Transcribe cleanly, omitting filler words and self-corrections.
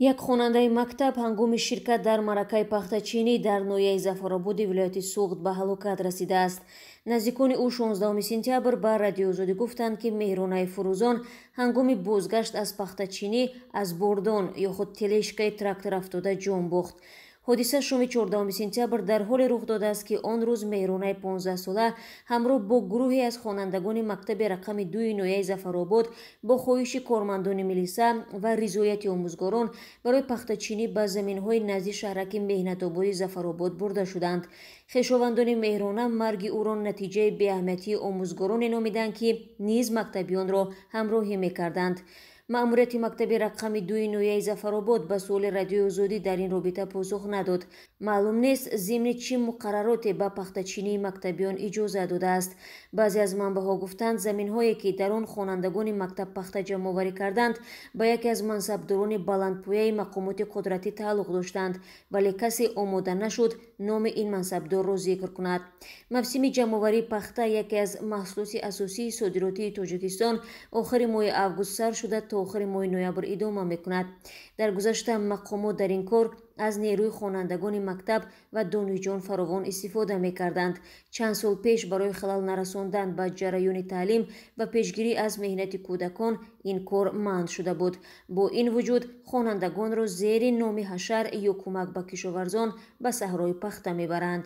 Як хонандаи мактаб ҳангоми ширкат дар маъракаи пахтачинӣ дар ноҳияи Зафарободи вилояти Суғд ба ҳалокат расидааст. Наздикони ӯ 16 сентябр ба Радиои Озодӣ гуфтанд, ки Меҳронаи Фурӯзон ҳангоми бозгашт аз пахтачинӣ аз бордон ё худ тележкаи трактор афтода ҷон бохт. Ҳодиса шоми 14 сентябр дар ҳоле рух додааст, ки он рӯз Меҳронаи 15-сола ҳамроҳ бо гурӯҳе аз хонандагони мактаби рақами 2 ноҳияи Зафаробод бо хоҳиши кормандони милиса ва ризояти омӯзгорон барои пахтачинӣ ба заминҳои назди шаҳраки Меҳнатободи Зафаробод бурда шуданд. Хешовандони Меҳрона марги ӯро натиҷаи беаҳамиятии омӯзгороне номиданд, ки низ мактабиёнро ҳамроҳӣ мекарданд. Маъмурияти мактаби рақами 2 ноҳияи Зафаробод ба суоли Радиои Озодӣ дар ин робита посух надод. Маълум нест, зимни чӣ муқаррароте ба пахтачинии мактабиён иҷоза додааст. Баъзе аз манбаъҳо гуфтанд, заминҳое ки дар он хонандагони мактаб пахта ҷамъоварӣ карданд, ба яке аз мансабдорони баландпояи мақомоти қудратӣ тааллуқ доштанд, вале касе омода нашуд номи ин мансабдорро зикр кунад. Мавсими ҷамъоварии пахта, яке аз маҳсулоти асосии содиротии Тоҷикистон, охири моҳи август сар шуда то охири моҳи ноябр идома мекунад. Дар гузашта мақомот дар ин кор аз нерӯи хонандагони мактаб ва донишҷӯён фаровон истифода мекарданд. Чанд сол пеш барои халал нарасондан ба ҷараёни таълим ва пешгирӣ аз меҳнати кӯдакон ин кор манъ шуда буд. Бо ин вуҷуд хонандагонро зери номи ҳашар ё кӯмак ба кишоварзон ба саҳрои пахта мебаранд.